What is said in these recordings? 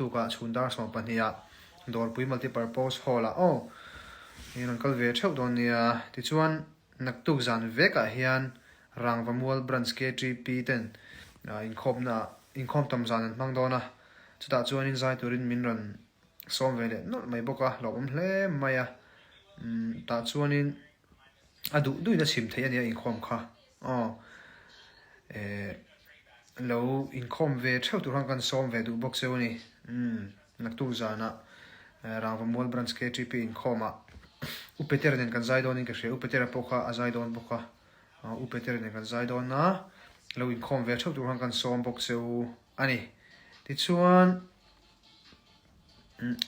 Naktukah chhun dar 12 ah Dawrpui Multipurpose Hall ah aw i rawn kal ve theuh dawn nia. Tichuan naktuk zan vekah hian Rangvamual Branch KTP ten inkhawmna ah inkhawm tam zan an hmang dawn a, chutah chuanin zai turin min rawn sawm ve leh nawlh mai bawk a, hlauhawm hle mai a. Tah chuanin a duh duhin a chhim theih a nia inkhawm kha aw eh lo inkhawm ve theuh tur khan kan sawm ve duh bawk cheu a ni umm naktuk zanah Rangvamual Branch KTP inkhawmah U Petera nen kan zai dawnin ka hria U Petera pawh kha a zai dawn bawk a U Petera nen kan zai dawn a lo inkhawm ve theuh tur khan kan sawm bawk cheu a ni tichuan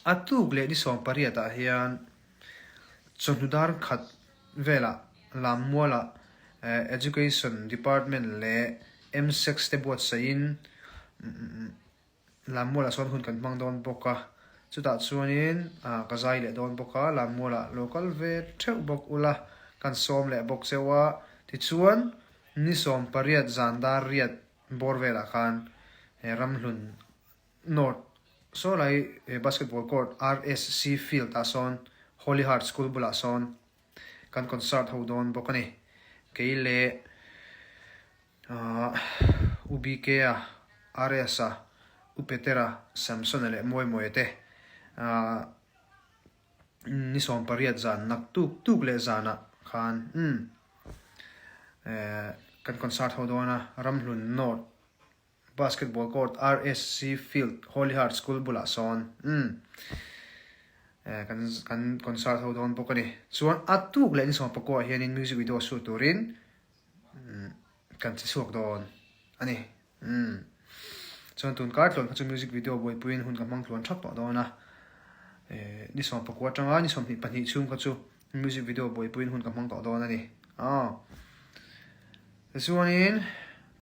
A tuk leh ni 18 ah hian chawhnu dar khat velah Lammualah Education Department leh MSEC te buatsaihin Lammualah sawn hun kan hmang dawn bawk a, chutah chuanin ka zai leh dawn bawk a, Lammualah lo kal ve theuh bawk ula kan sawm leh bawk cheu a, tichuan ni 18 zan dar riat bawr velah khan Ramhlun North saw lai basketball court RSC field ah sawn Holy Heart School bulah sawn kan concert ho dawn bawk a ni. Kei leh U BK-a, RS-a, U Petera, Samson-a leh Mawimawia te ni 18 zan nak tuk tuk leh zanah khan kan concert ho dawn a, Ramhlun North Basketball court RSC field Holy Heart School bulah sawn umm eh kan kan concert ho dawn bawk a ni. Chuan a tuk leh ni 19 ah hianin music video shoot turin umm kan che chhuak dawn a ni. Umm chuan tun kar tluan kha chu music video buaipuiin hun ka hmang tluan thap tawh dawn a. Eh ni 19 atanga ni 22 chhung kha chu music video buaipuiin hun ka hmang tawh dawn a ni. Aw tichuanin.